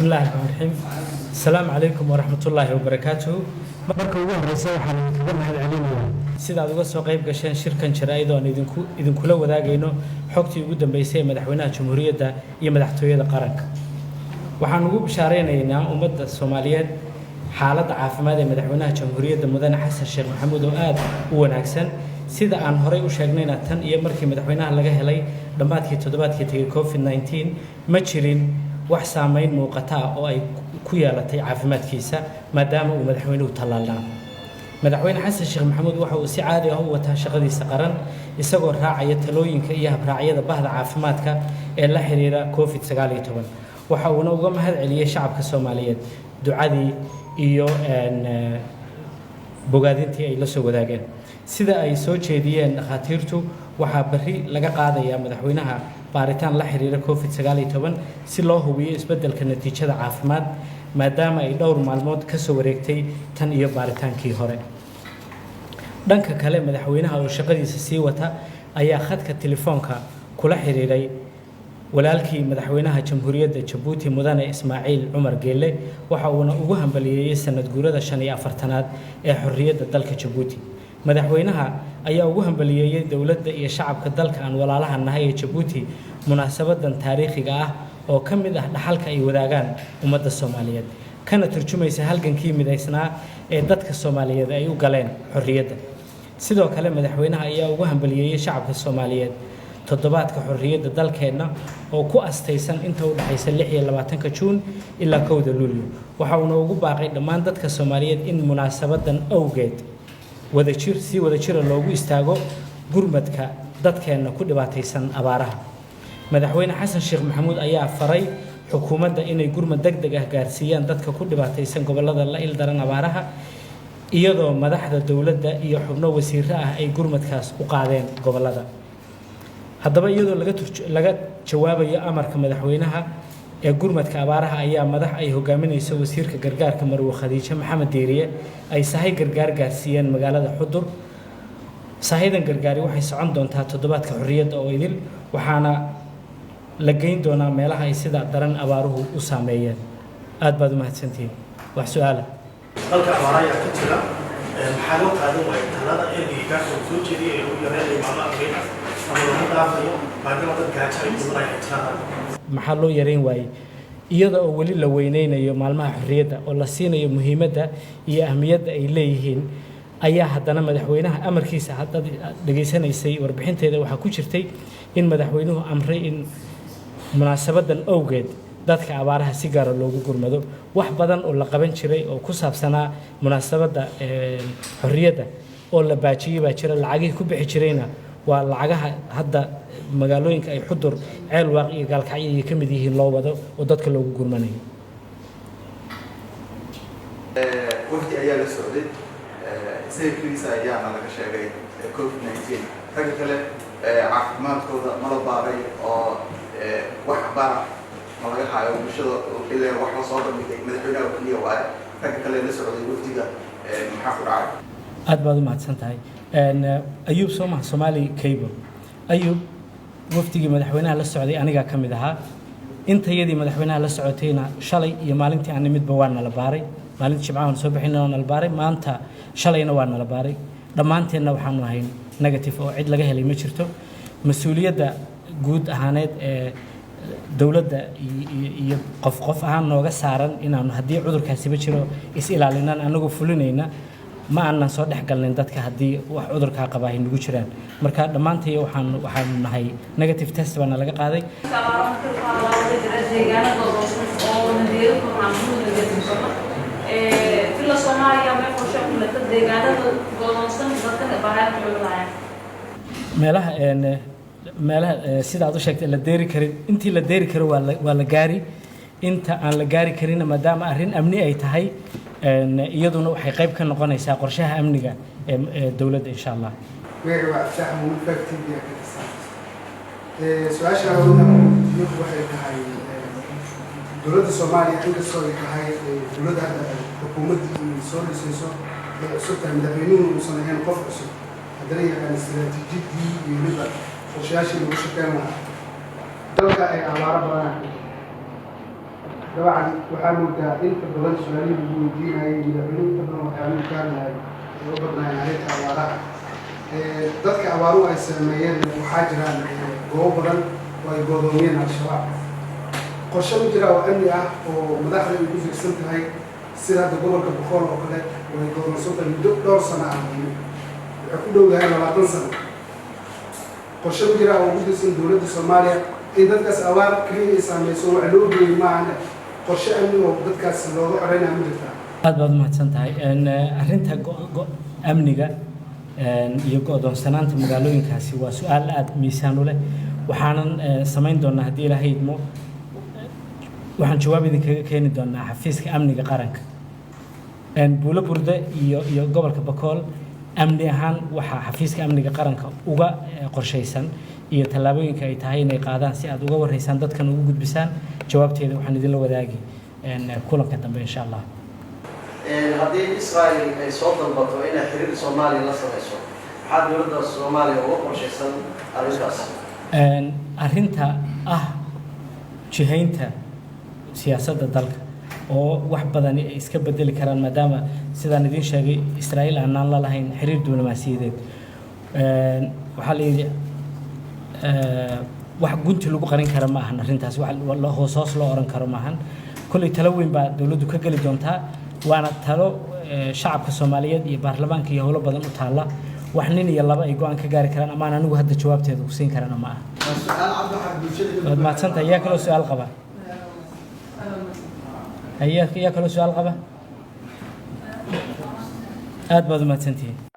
بسم الله الرحمن الرحيم. السلام عليكم ورحمة الله وبركاته. Marka ugu horeysa, waxaan idinkaga mahad celinayaa sidaad uga soo qayb gasheen shirkan jaraa'id oo aan idinkula wadaagayno xogtii ugu dambeysay ee madaxweynaha Jamhuuriyadda iyo madaxtooyada qaranka. Waxaan ugu bishaaraynaynaa ummadda Soomaaliyeed xaaladda caafimaad ee madaxweynaha Jamhuuriyadda, Mudane Xasan Sheekh Maxamuud, oo aad u wanaagsan. Sida aan horey u sheegnayna, tan iyo markii madaxweynaha laga helay dhammaadkii toddobaadkii tegay COVID-19, ma jirin wax saameyn muuqata ah oo ay ku yeelatay caafimaadkiisa, maadaama uu madaxweynuhu tallaalnaa. Madaxweyne Xasan Sheekh Maxamuud waxa uu si caadi ah u wataa shaqadiisa qaran, isagoo raacaya talooyinka iyo habraacyada bahda caafimaadka ee la xiriira COVID-19. Waxa uuna uga mahad celiyey shacabka Soomaaliyeed ducadii iyo bogaadintii ay la soo wadaageen. Sida ay soo jeediyeen dhakhaatiirtu, waxaa berri laga qaadayaa madaxweynaha baaritaan la xiriira COVID-19 si loo hubiyo isbeddelka natiijada caafimaad, maadaama ay dhowr maalmood ka soo wareegtay tan iyo baaritaankii hore. Dhanka kale, madaxweynaha oo shaqadiisa sii wata ayaa khadka telefoonka kula xiriiray walaalkii madaxweynaha Jamhuuriyadda Jabuuti, Mudane Ismaaciil Cumar Geelle. Waxa uuna ugu hambaliyeeyey sanad guurada 45aad ee xorriyadda dalka Jabuuti. Madaxweynaha ayaa ugu hambaliyeeyey dowladda iyo shacabka dalka aan walaalaha nahay ee Jabuuti munaasabadan taariikhiga ah oo ka mid ah dhaxalka ay wadaagaan ummadda Soomaaliyeed, kana turjumaysa halgankii midaysnaa ee dadka Soomaaliyeed ay u galeen xorriyadda. Sidoo kale, madaxweynaha ayaa ugu hambaliyeeyey shacabka Soomaaliyeed toddobaadka xorriyadda dalkeenna oo ku astaysan inta u dhexaysa 26-ka Juun ilaa 1-da Luulyo. Waxa uuna ugu baaqay dhammaan dadka Soomaaliyeed in munaasabadan awgeed wadajir, si wadajira loogu istaago gurmadka dadkeenna ku dhibaataysan abaaraha. Madaxweyne Xasan Sheekh Maxamuud ayaa faray xukuumadda inay gurmad deg deg ah gaarsiiyaan dadka ku dhibaataysan gobollada la ildaran abaaraha, iyadoo madaxda dowladda iyo xubno wasiiro ah ay gurmadkaas u qaadeen gobollada. Haddaba, iyadoo laga jawaabayo amarka madaxweynaha ee gurmadka abaaraha, ayaa madax ay hogaaminayso wasiirka gargaarka, Marwo Khadiijo Maxamed Diiriye, ay sahay gargaar gaarsiiyeen magaalada Xudur. Sahidan gargaari waxay socon doontaa toddobaadka xorriyadda oo idil, waxaana la geyn doonaa meelaha ay sida daran abaaruhu u saameeyeen. Aad baad u mahadsantihiin. Wax su-aala? Dalka abaara ayaa ka jira. Maxaa loo qaadan waayay talada ergeyga gaarka uu soo jeediyay ee lagu yareynayo maalmaha xorriyadda ama lagu dhaafayo, maadaama dad gaajo ay dhimanaya ay jiraan? Maxaa loo yareyn waayey? Iyada oo weli la weyneynayo maalmaha xorriyadda oo la siinayo muhiimadda iyo ahmiyadda ay leeyihiin, ayaa haddana madaxweynaha amarkiisa, haddaad dhegaysanaysay warbixinteeda, waxaa ku jirtay in madaxweynuhu amray in munaasabadan awgeed dadka abaaraha si gaara loogu gurmado. Wax badan oo la qaban jiray oo ku saabsanaa munaasabadda xorriyadda oo la baajiyey baa jira. Lacagihii ku bixi jirayna waa lacagaha hadda magaalooyinka ay Xudur, Ceelwaaq iyo Gaalkacyo ay ka mid yihiin loo wado oo dadka loogu gurmanayo. Wafdi ayaa la socday, isaga keligiisa ayaana laga sheegay COVID-19. Ragga kale caafimaadkooda ma la baaray oo wax bara ma laga hayo bulshada? Ilaa wax la soo bandhigay madaxweynaha oo keliya waaye. Ragga kale la socday wafdiga maxaa ku dhacay? Aad baad u mahadsan tahay, Ayuub Soomaha, Somali Cable. Ayub, wafdigii madaxweynaha la socday anigaa ka mid ahaa. Intayadii madaxweynaha la socotayna shalay iyo maalintii aan nimidba waa nala baaray. Maalintii Jimcaha soo bixina waa nala baaray, maanta shalayna waa nala baaray. Dhammaanteenna waxaanu ahayn negative oo cid laga helay ma jirto. Mas-uuliyadda guud ahaaneed ee dowladda iyo qof qof ahaan nooga saaran inaanu haddii cudurkaasiba jiro is ilaalinaan anagoo fulinayna, ma aanan soo dhex galnin dadka haddii wax cudurkaa qaba ay nagu jiraan. Marka dhammaantay waxaanu nahay negative, test baana laga qaaday. Deegaanada oo nadeero maxamuud Villa Soomaaliya may qorshe ku leta deegaanada go'doonsan dadka baahida xululaaya? Meelaha sida aad u sheegtay la deeri karin, intii la deeri karo waa la gaari. Inta aan la gaari karinna, maadaama arrin amni ay tahay, iyaduna waxay qayb ka noqonaysaa qorshaha amniga ee dowladda, insha Allah. Magaca waa Abtaax Muumin, Five TV ka tirsan. Su-aasha weydiiyo waxay tahay, dowladda Soomaaliya, inkastoo ay tahay dowladda hadda xukuumaddii soo dhisayso ay cusub tahay, madaxweynuhu uusan ahayn qof cusub, haddana yaqaan istaraatiijiyadii iyo weliba qorshayaashii lagu shaqeyn lahaa, dalka ay abaaro badanaa. Dabcan waxaa moodaa inta badan su-aalihii lagu weydiinayay madaxweyne, inta badan waxyaaluhu ka hadlayay ay u badnaayeen arrinta abaaraha. Dadka abaaruhu ay saameeyeen, waxaa jiraan goobo badan oo ay goodoomiyeen Al-Shabaab. Qorshe ma jira oo amni ah oo madaxda ay ku fiirsan tahay, sida hadda gobolka Boqol oo kale oo ay goodoonsan tahay muddo dhowr sano ah, waxay ku dhowdahay 20 sano? Qorshe ma jira oo ugu dirsan dowladda Soomaaliya in dadkaas abaar keliya ay saameyso wax loo geeyey maahane, qorshe amni oo dadkaas looga xoreynaya ma jirtaa? Aad baad umahadsan tahay. Arrinta amniga iyo go-doonsanaanta magaalooyinkaasi waa su-aal aada miisaan u leh. Waxaanan samayn doonaa, haddii Ilaahay idmo, waxaan jawaab idinkaga keeni doonaa xafiiska amniga qaranka. Buulo Burde iyo gobolka Bakool amni ahaan waxaa xafiiska amniga qaranka uga qorshaysan iyo tallaabooyinka ay tahay inay qaadaan si aad uga wareysaan, dadkan ugu gudbisaan, jawaabteeda waxaan idinla wadaagi kulanka dambe, insha Allah. Haddii Israel ay soo dalbato inay xiriir Soomaaliya la samayso, maxaa dowladda Soomaaliya uga qorshaysan arrintaas? Arrinta ah jihaynta siyaasadda dalka oo wax badani ay iska bedeli karaan, maadaama sidaan idiin sheegay Israa'iil aanaan la lahayn xiriir diblomaasiyadeed, waxaa la yidhi wax gunti lagu qarin kara ma ahan arrintaas, wax hoos hoos loo oran karo maahan. Kolley talo weyn baa dowladdu ka geli doontaa, waana talo shacabka Soomaaliyeed iyo baarlamaanka iyo howlo badan u taalla. Wax nin iyo laba ay go-aan ka gaari karaan amaan anigu hadda jawaabteeda ku siin karana ma aha. Waad mahadsantahay. Yaa kaloo su-aal qaba? Yaa kaloo su-aal qaba? Aad baad u mahadsantihiin.